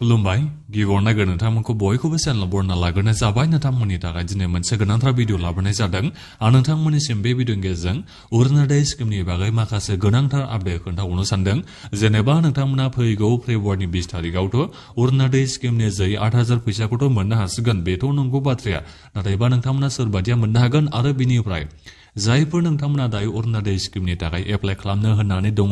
खुलुमबाय गिबियावनो नागिर नोंथांमोनखौ बयखौबो चेनेल बरना लाग्रोनाय जाबाय नोंथांमोननि थाखाय दिनै मोनसे गोनांथार भिडिअ लाबोनाय जादों आं नोंथांमोननिसिम बे भिडिअनि गेजेरजों अरुणोदय स्किमनि बागै माखासे गोनांथार आपडेट खोन्थाहरनो सानदों जेनेबा नोंथांमोना फैगौ फेब्रुवारिनि 20 तारिखआवथ' अरुणोदय स्किमनि जै 8,000 फैसाखौथ' मोननो हासिगोन बेथ' नंगौ बाथ्राया नाथायबा नोंथांमोना सोरबादिया मोननो हागोन आरो बिनिफ्राय जायफोर नोंथांमोना दायो अरुणोदय स्किमनि थाखाय एप्लाइ खालामनो होननानै दङ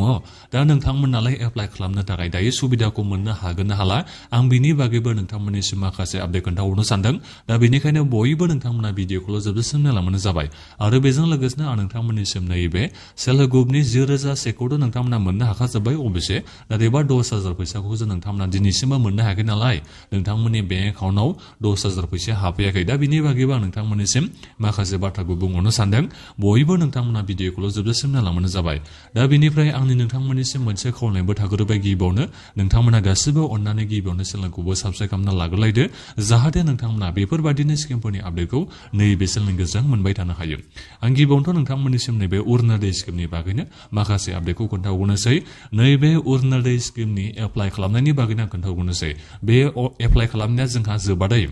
दा नोंथांमोनालाय एप्लाइ खालामनो थाखाय दायो सुबिदाखौ मोननो हागोन ना हाला आं बिनि बागैबो नोंथांमोननिसिम माखासे आपडेट खोन्थाहरनो सानदों दा बेनिखायनो बयबो नोंथांमोना भिडिअखौल' जोबजासिम नायलांबानो जाबाय आरो बेजों लोगोसेनो आं नोंथांमोननिसिम नैबे सेल्फ हेल्प ग्रुपनि 10,000 चेकखौथ' नोंथांमोना मोननो हाखाजोब्बाय अबयसे नाथायबा 10,000 फैसाखौसो नोंथांमोना दिनैसिमबो मोननो हायाखै नालाय नोंथांमोननि बेंक एकाउन्टआव 10,000 फैसा हाबफैयाखै दा बिनि बागैबो आं नोंथांमोननिसिम माखासे बाथ्राखौ बुंहरनो सानदों बयबो नोंथांमोना भिडिअखौल' जोबजासिम नायलांबानो जाबाय दा बेनिफ्राय आंनि नोंथांमोननिसिम मोनसे खावलायनायबो थाग्रोबाय गिबियावनो नोंथांमोना गासिबो अननानै गिबियावनो चेनेलखौबो साबस्क्राइब खालामना लाग्रोलायदो जाहाथे नोंथांमोना बेफोरबादिनो स्किमफोरनि आपडेटखौ नैबे चेनेलनि गेजेरजों मोनबाय थानो हायो आं गिबियावनोथ' नोंथांमोननिसिम नैबे अरुणोदय स्किमनि बागैनो माखासे आपडेटखौ खोन्थाहरनोसै नैबे अरुणोदय स्किमनि एप्लाइ खालामनायनि बागैनो आं खोन्थाहरनोसै बे एप्लाइ खालामनाया जोंहा जोबादै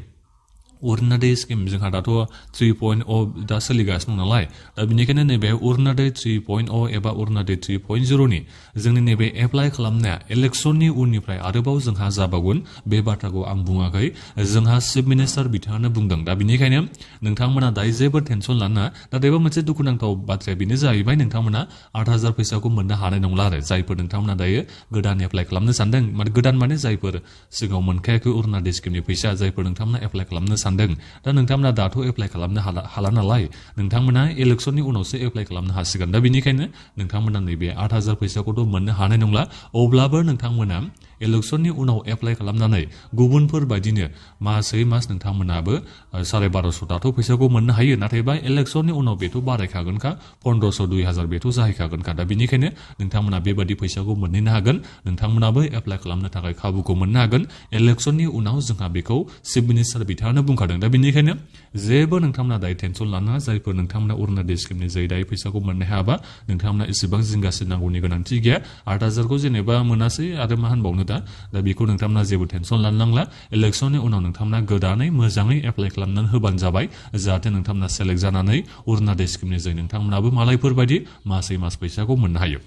अरुणोदय स्किम जोंहा दाथ' 3.0 दा सोलिगासिनो दं नालाय दा बेनिखायनो नैबे अरुणोदय 3.0 एबा अरुणोदय 3.0नि जोंनि नैबे एप्लाइ खालामनाया इलेक्सननि उननिफ्राय आरोबाव जोंहा जाबावगोन बे बाथ्राखौ आं बुङाखै जोंहा चिफ मिनिस्टार बिथाङानो बुंदों दा बेनिखायनो नोंथांमोना दायो जेबो टेनसन लाना नाथायबा मोनसे दुखुनांथाव बाथ्राया बेनो जाहैबाय नोंथांमोना 8,000 फैसाखौ मोननो हानाय नंला आरो जायफोर नोंथांमोना दायो गोदान एप्लाइ खालामनो सानदों माने गोदान माने जायफोर सिगाङाव मोनखायाखै अरुणोदय स्किमनि फैसा जायफोर नोंथांमोना एप्लाइ खालामनो सानदों दा नोंथांमोना दाथ' एप्लाइ खालामनो हाला नालाय नोंथांमोना इलेक्सननि उनावसो एप्लाइ खालामनो हासिगोन दा बेनिखायनो नोंथांमोना नैबे 8,000 फैसाखौथ' मोननो हानाय नंला अब्लाबो नोंथांमोना इलेक्सननि उनाव एप्लाइ खालामनानै गुबुनफोर बायदिनो मासै मास नोंथांमोनाबो 12,500 दाथ' फैसाखौ मोननो हायो नाथायबा इलेक्सननि उनाव बेथ' बारायखागोनखा 1,500 2,000 बेथ' जाहैखागोनखा दा बेनिखायनो नोंथांमोना बेबादि फैसाखौ मोननो हागोन नोंथांमोनाबो एप्लाइ खालामनो थाखाय खाबुखौ मोननो हागोन इलेक्सननि उनाव जोंहा बेखौ चिफ मिनिस्टार बिथाङानो बुंखादों दा बेनिखायनो जेबो नोंथांमोना दायो टेनसन लानाङा जायफोर नोंथांमोना अरुणोदय स्किमनि जै दायो फैसाखौ मोननो हायाबा नोंथांमोना एसेबां जिंगासिनांगौनि गोनांथि गैया 8,000खौ जेनेबा मोनासै आरो मा होनबावनो दा बेखौ नोंथांमोना जेबो टेनसन लानो नांला इलेक्सननि उनाव नोंथांमोना गोदानै मोजाङै एप्लाइ खालामनानै होबानो जाबाय जाहाथे नोंथांमोना सेलेक्ट जानानै अरुणोदय स्किमनि जै नोंथांमोनाबो मालायफोरबायदि मासै मास फैसाखौ मोननो हायो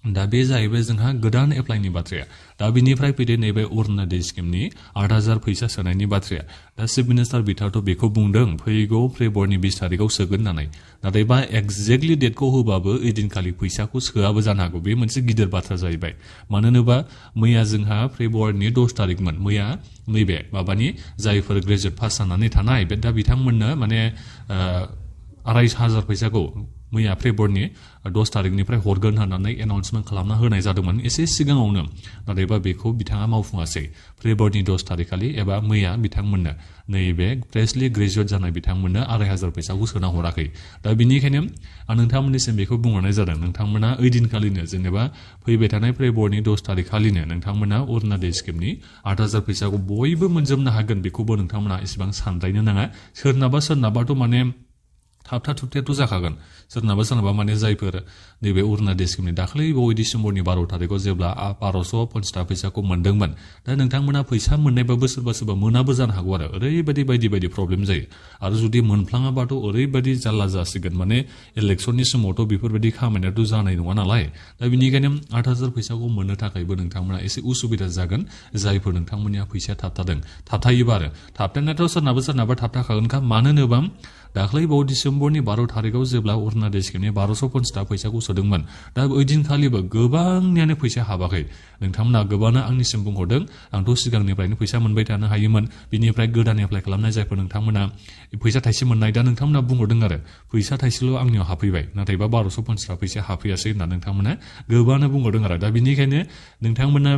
दा बे जाहैबाय जोंहा गोदान एप्लाइनि बाथ्राया दा बिनिफ्राय फैदो नैबे अरुणोदय स्किमनि 8,000 फैसा सोनायनि बाथ्राया दा चिफ मिनिस्टार बिथाङाथ' बेखौ बुंदों फैगौ फेब्रुवारिनि 20 तारिखआव सोगोन होननानै नाथायबा एक्जेक्टलि डेटखौ होबाबो ओइदिनखालि फैसाखौ सोआबो जानो हागौ बे मोनसे गिदिर बाथ्रा जाहैबाय मानो होनोबा मैया जोंहा फेब्रुवारिनि 10 तारिखमोन मैया नैबे माबानि जायफोर ग्रेजुवेट पास जानानै थानाय दा बिथांमोननो माने 2,500 फैसाखौ मैया फेब्रुवारिनि 10 तारिखनिफ्राय हरगोन होननानै एनाउन्समेन्ट खालामना होनाय जादोंमोन एसे सिगाङावनो नाथायबा बेखौ बिथाङा मावफुङासै फेब्रुवारिनि 10 तारिखखालि एबा मैया बिथांमोननो नैबे फ्रेशलि ग्रेजुवेट जानाय बिथांमोननो 2,500 फैसाखौ सोना हराखै दा बेनिखायनो आं नोंथांमोननिसिम बेखौ बुंहरनाय जादों नोंथांमोना ओइदिनखालिनो जेनेबा फैबाय थानाय फेब्रुवारिनि 10 तारिखखालिनो नोंथांमोना अरुणोदय स्किमनि 8,000 फैसाखौ बयबो मोनजोबनो हागोन बेखौबो नोंथांमोना एसेबां सानद्रायनो नाङा सोरनाबाथ' माने थाबथा थुबथायाथ' जाखागोन सोरनाबा माने जायफोर नैबे अरुणोदय स्किमनि दाख्लै बावै डिसेम्बरनि 12 तारिखआव जेब्ला 1,250 फैसाखौ मोनदोंमोन दा नोंथांमोना फैसा मोननायबाबो सोरबा मोनाबो जानो हागौ आरो ओरैबायदि बायदि प्रब्लेम जायो आरो जुदि मोनफ्लाङाबाथ' ओरैबायदि जारला जासिगोन माने इलेक्सननि समावथ' बेफोरबायदि खामानियाथ' जानाय नङा नालाय दा बेनिखायनो 8,000 फैसाखौ मोननो थाखायबो नोंथांमोना एसे उसुबिदा जागोन जायफोर नोंथांमोननिया फैसाया थाबथायोबा आरो थाबथानायाथ' सोरनाबा थाबथाखागोनखा मानो होनोबा दाख्लै बाव डिसेम्बरनि 12 तारिखआव जेब्ला अरुणोदय स्किमनि 1,250 फैसाखौ सोदोंमोन दा ओइदिनखालिबो गोबांनियानो फैसा हाबाखै नोंथांमोना गोबाङानो आंनिसिम बुंहरदों आंथ' सिगांनिफ्रायनो फैसा मोनबाय थानो हायोमोन बिनिफ्राय गोदान एप्लाइ खालामनाय जायफोर नोंथांमोना फैसा थाइसे मोननाय दा नोंथांमोना बुंहरदों आरो फैसा थाइसेल' आंनियाव हाबफैबाय नाथायबा 1,250 फैसा हाबफैयासै होनना नोंथांमोना गोबाङानो बुंहरदों आरो दा बिनिखायनो नोंथांमोना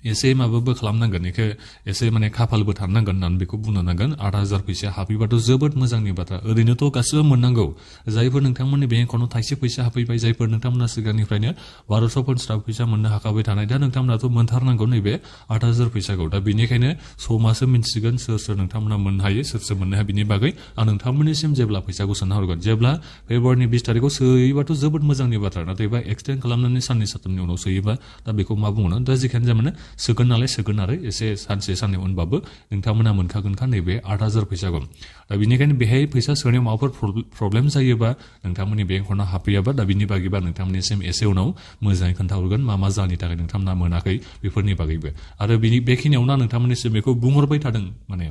एसे माबाबो खालामनांगोन एखे एसे माने खाफालबो थानांगोन होननानै बेखौ बुंनो नांगोन 8,000 फैसा हाबफैबाथ' जोबोद मोजांनि बाथ्रा ओरैनोथ' गासिबो मोननांगौ जायफोर नोंथांमोननि बेंक एकाउन्टआव थाइसे फैसा हाबफैबाय जायफोर नोंथांमोना सिगांनिफ्रायनो 1,250 फैसा मोननो हाखाबाय थानाय दा नोंथांमोनाथ' मोनथारनांगौ नैबे 8,000 फैसाखौ दा बेनिखायनो समासो मिन्थिगोन सोर नोंथांमोना मोननो हायो सोर मोननो हाया बिनि बागै आं नोंथांमोननिसिम जेब्ला फैसाखौ सोना हरगोन जेब्ला फेब्रुवारिनि 20 तारिखआव सोयोबाथ' जोबोद मोजांनि बाथ्रा नाथायबा एक्सटेन्ड खालामनानै साननै सानथामनि उनाव सोयोबा दा बेखौ मा बुङो दा जिखियानो जाया माने सोगोन आरो एसे सानसे साननै उनबाबो नोंथांमोना मोनखागोनखा नैबे 8,000 फैसाखौ दा बेनिखायनो बेहाय फैसा सोनायाव माबाफोर प्रब्लेम जायोबा नोंथांमोननि बेंक एकाउन्टआव हाबफैयाबा दा बिनि बागैबा नोंथांमोननिसिम एसे उनाव मोजाङै खोन्थाहरगोन मा जाहोननि थाखाय नोंथांमोना मोनाखै बेफोरनि बागैबो आरो बेखिनियावनो नोंथांमोननिसिम बेखौ बुंहरबाय थादों माने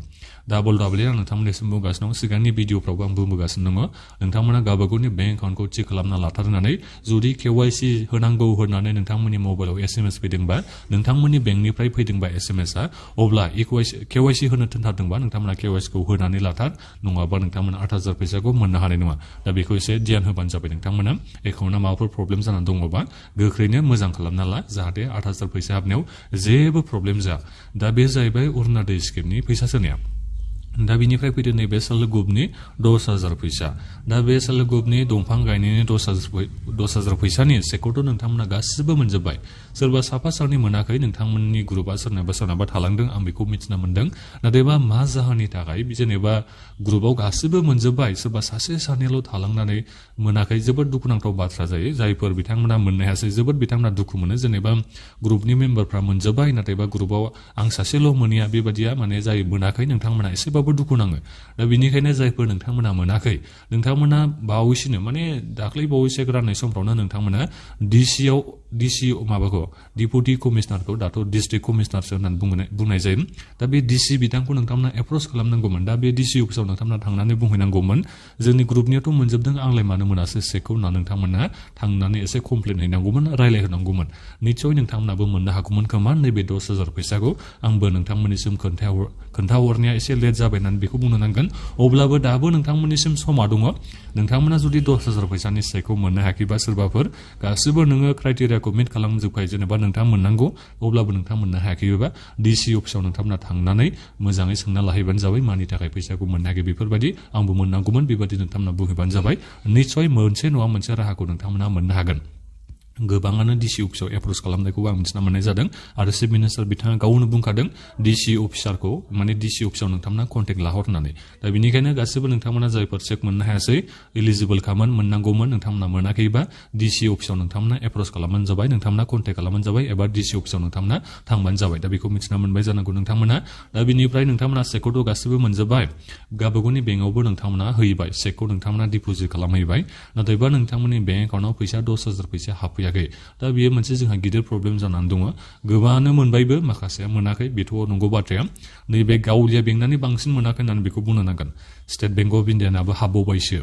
डाबल आं नोंथांमोननिसिम बुंगासिनो दं सिगांनि भिडिअफ्रावबो आं बुंबोगासिनो दङ नोंथांमोना गावबागावनि बेंक एकाउन्टखौ चेक खालामना लाथारनानै जुदि KYC होनांगौ होननानै नोंथांमोननि मबाइलाव SMS फैदोंबा नोंथांमोननि बेंकनिफ्राय फैदोंबा SMS-आ अब्ला KYC होनो थिनथारदोंबा नोंथांमोना KYC-खौ होनानै लाथार नङाबा नोंथांमोना 8,000 फैसाखौ मोननो हानाय नङा दा बेखौ एसे ध्यान होबानो जाबाय नोंथांमोना एकाउन्टआ माबाफोर प्रब्लेम जानानै दङबा गोख्रैनो मोजां खालामना ला जाहाथे 8,000 फैसा हाबनायाव जेबो प्रब्लेम जाया दा बे जाहैबाय अरुणोदय स्किमनि फैसा सोनाया दा बिनिफ्राय फैदो नैबे सेल्फ हेल्प ग्रुपनि 10,000 फैसा दा बे सेल्फ हेल्प ग्रुपनि दंफां गायनायनि 10,000 फैसानि चेकखौथ' नोंथांमोना गासिबो मोनजोब्बाय सोरबा साफा सानै मोनाखै नोंथांमोननि ग्रुपआ सोरनाबा थालांदों आं बेखौ मिथिना मोनदों नाथायबा मा जाहोननि थाखाय जेनेबा ग्रुपआव गासिबो मोनजोब्बाय सोरबा सासे सानैल' थालांनानै मोनाखै जोबोद दुखुनांथाव बाथ्रा जायो जायफोर बिथांमोना मोननो हायासै जोबोद बिथांमोना दुखु मोनो जेनेबा ग्रुपनि मेम्बारफ्रा मोनजोब्बाय नाथायबा ग्रुपआव आं सासेल' मोनिया बेबादिया माने जाय मोनाखै नोंथांमोना एसेबाबो दुखु नाङो दा बेनिखायनो जायफोर नोंथांमोना मोनाखै नोंथांमोना बावैसोनो माने दाख्लै बावैसो राननाय समफ्रावनो नोंथांमोना डिसि माबाखौ डिपुटि कमिशनारखौ दाथ' डिस्ट्रिक्ट कमिशनारसो होननानै बुंनाय जायो दा बे डिसि बिथांखौ नोंथांमोना एप्रच खालामनांगौमोन दा बे डिसि अफिसाव नोंथांमोना थांनानै बुंहैनांगौमोन जोंनि ग्रुपनियाथ' मोनजोबदों आंलाय मानो मोनासै चेकखौ होनना नोंथांमोना थांनानै एसे कमप्लेन हैनांगौमोन रायलायहोनांगौमोन निस्सय नोंथांमोनाबो मोननो हागौमोन खोमा नैबे 10,000 फैसाखौ आंबो नोंथांमोननिसिम खोन्थाहरनाया एसे लेट जाबाय होननानै बेखौ बुंनो नांगोन अब्लाबो दाबो नोंथांमोननिसिम समा दङ नोंथांमोना जुदि 10,000 फैसानि चेकखौ मोननो हायाखैबा सोरबाफोर गासिबो नोङो क्राइटेरियाखौ मिट खालामजोबखायो जेनेबा नोंथां मोननांगौ अब्लाबो नोंथां मोननो हायाखैबा डिसि अफिसाव नोंथांमोना थांनानै मोजाङै सोंना लाहैबानो जाबाय मानि थाखाय फैसाखौ मोननो हायाखै बेफोरबायदि आंबो मोननांगौमोन बेबायदि नोंथांमोना बुंहैबानो जाबाय निस्सय मोनसे नङा मोनसे राहाखौ नोंथांमोना मोननो हागोन गोबाङानो डिसि अफिसाव एप्रच खालामनायखौबो आं मिथिना मोननाय जादों आरो चिफ मिनिस्टार बिथाङा गावनो बुंखादों डिसि अफिसारखौ माने डिसि अफिसाव नोंथांमोना कन्टेक्ट लाहर होननानै दा बेनिखायनो गासिबो नोंथांमोना जायफोर चेक मोननो हायासै इलिजिबोल खामोन मोननांगौमोन नोंथांमोना मोनाखैबा डिसि अफिसाव नोंथांमोना एप्रच खालामबानो जाबाय नोंथांमोना कन्टेक्ट खालामबानो जाबाय एबा डिसि अफिसाव नोंथांमोना थांबानो जाबाय दा बेखौ मिथिना मोनबाय जानांगौ नोंथांमोना दा बिनिफ्राय नोंथांमोना चेकखौथ' गासिबो मोनजोब्बाय गावबागावनि बेंकआवबो नोंथांमोना हैबाय चेकखौ नोंथांमोना डिप'जिट खालामहैबाय नाथायबा नोंथांमोननि बेंक एकाउन्टआव फैसा 10,000 फैसा हाबफैयाखै दा बेयो मोनसे जोंहा गिदिर प्रब्लेम जानानै दङ गोबाङानो मोनबायबो माखासेया मोनाखै बेथ' नंगौ बाथ्राया नैबे गावलिया बेंकनानै बांसिन मोनाखै होननानै बेखौ बुंनो नांगोन स्टेट बेंक अफ इन्डियानाबो हाबबावबायसो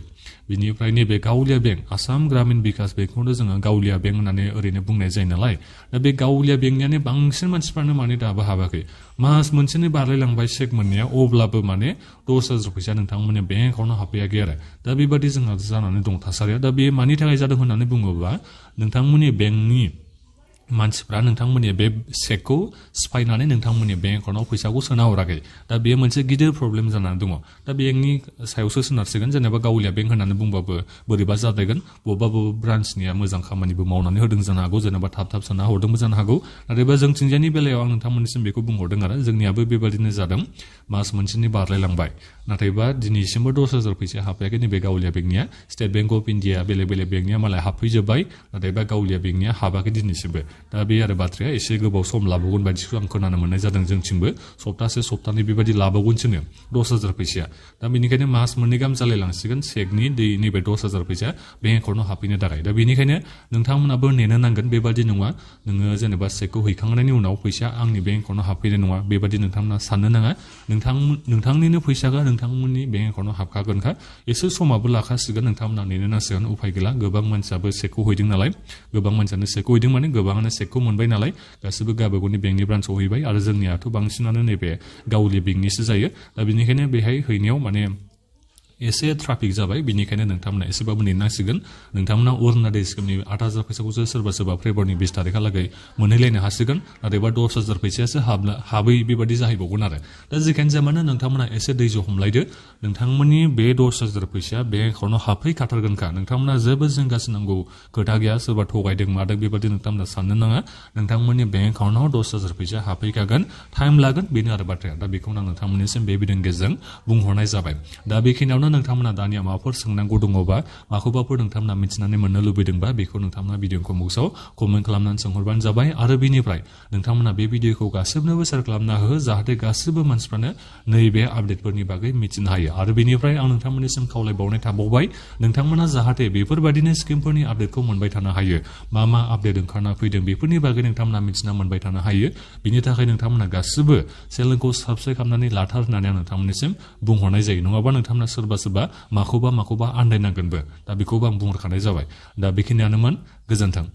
बिनिफ्राय नैबे गावलिया बेंक आसाम ग्रामिन बिकास बेंकखौनो जोङो गावलिया बेंक होननानै ओरैनो बुंनाय जायो नालाय दा बे गावलिया बेंकनियानो बांसिन मानसिफ्रानो माने दाबो हाबाखै मास मोनसेनि बारलायलांबाय चेक मोननाया अब्लाबो माने 10,000 फैसा नोंथांमोननि बेंक एकाउन्टआव हाबफैयाखै आरो दा बेबादि जोंहा जानानै दं थासारिया दा बे मानि थाखाय जादों होननानै बुङोब्ला नोंथांमोननि बेंकनि मानसिफ्रा नोंथांमोननि बे चेकखौ सिफायनानै नोंथांमोननि बेंक एकाउन्टआव फैसाखौ सोना हराखै दा बेयो मोनसे गिदिर प्रब्लेम जानानै दङ दा बेंकनि सायावसो सोनारसिगोन जेनेबा गावलिया बेंक होननानै बुंबाबो बोरैबा जाद्रायगोन बबेबा ब्रान्चनिया मोजां खामानिबो मावनानै होदों जानो हागौ जेनेबा थाब सोना हरदोंबो जानो हागौ नाथायबा जोंथिंजायनि बेलायाव आं नोंथांमोननिसिम बेखौ बुंहरदों आरो जोंनियाबो बेबादिनो जादों मास मोनसेनि बारलायलांबाय नाथायबा दिनैसिमबो 10,000 फैसा हाबफैयाखै नैबे गावलिया बेंकनिया स्टेट बेंक अफ इन्डिया बेलेग बेंकनिया मालाय हाबफैजोब्बाय नाथायबा गावलिया बेंकनिया हाबाखै दिनैसिमबो दा बे आरो बाथ्राया एसे गोबाव सम लाबावगोन बायदिखौ आं खोनानो मोननाय जादों जोंथिंबो सप्तानै बेबायदि लाबावगोनसोनो 10,000 फैसाया दा बेनिखायनो मास मोननै गाहाम जालायलांसिगोन चेकनि नैबे 10,000 फैसा बेंक एकाउन्टआव हाबफैनो थाखाय दा बेनिखायनो नोंथांमोनाबो नेनो नांगोन बेबादि नङा नोङो जेनेबा चेकखौ हैखांनायनि उनाव फैसा आंनि बेंक एकाउन्टआव हाबफैनाय नङा बेबादि नोंथांमोना साननो नाङा नोंथांनिनो फैसाखौ नोंथांमोननि बेंक एकाउन्टआव हाबखागोनखा एसे समाबो लाखासिगोन नोंथांमोना नेनो नांसिगोन उफाय गैला गोबां मानसियाबो चेकखौ हैदों नालाय गोबां मानसियानो चेकखौ हैदों माने गोबाङानो चेकखौ मोनबाय नालाय गासिबो गावबागावनि बेंकनि ब्रान्चआव हैबाय आरो जोंनियाथ' बांसिनानो नैबे गावलिया बेंकनिसो जायो दा बेनिखायनो बेहाय हैनायाव माने एसे ट्राफिक जाबाय बेनिखायनो नोंथांमोना एसेबाबो नेनांसिगोन नोंथांमोना अरुणोदय स्किमनि 8,000 फैसाखौसो सोरबा फेब्रुवारिनि 20 तारिखहालागै मोनहैलायनो हासिगोन नाथायबा 10,000 फैसायासो हाबै बेबादि जाहैबावगोन आरो दा जेखायनो जामानो नोंथांमोना एसे धैर्य हमलायदो नोंथांमोननि बे 10,000 फैसाया बेंक एकाउन्टआव हाबफैखाथारगोनखा नोंथांमोना जेबो जिंगासिनांगौ खोथा गैया सोरबा थगायदों मादों बेबादि नोंथांमोना साननो नाङा नोंथांमोननि बेंक एकाउन्टआव 10,000 फैसा हाबफैखागोन टाइम लागोन बेनो आरो बाथ्राया दा बेखौनो आं नोंथांमोननिसिम बे भिडिअनि गेजेरजों बुंहरनाय जाबाय दा बेखिनियावनो बेयावनो नोंथांमोना दानिया माबाफोर सोंनांगौ दङबा माखौबाफोर नोंथांमोना मिथिनानै मोननो लुबैदोंबा बेखौ नोंथांमोना भिडिअखौ बक्सआव कमेन्ट खालामनानै सोंहरबानो जाबाय आरो बेनिफ्राय नोंथांमोना बे भिडिअखौ गासिबनोबो शेयार खालामना हो जाहाथे गासिबो मानसिफ्रानो नैबे आपडेटफोरनि बागै मिथिनो हायो आरो बेनिफ्राय आं नोंथांमोननिसिम खावलायबावनाय थाबावबाय नोंथांमोना जाहाथे बेफोरबायदिनो स्किमफोरनि आपडेटखौ मोनबाय थानो हायो मा आपडेट ओंखारना फैदों बेफोरनि बागै नोंथांमोना मिथिना मोनबाय थानो हायो बिनि थाखाय नोंथांमोना गासिबो चेनेलखौ साबस्क्राइब खालामनानै लाथार होननानै आं नोंथांमोननिसिम बुंहरनाय जायो नङाबा नोंथांमोना सोरबा माखौबा आन्दायनांगोनबो दा बेखौबो आं बुंहरखानाय जाबाय दा बेखिनियानोमोन गोजोन्थों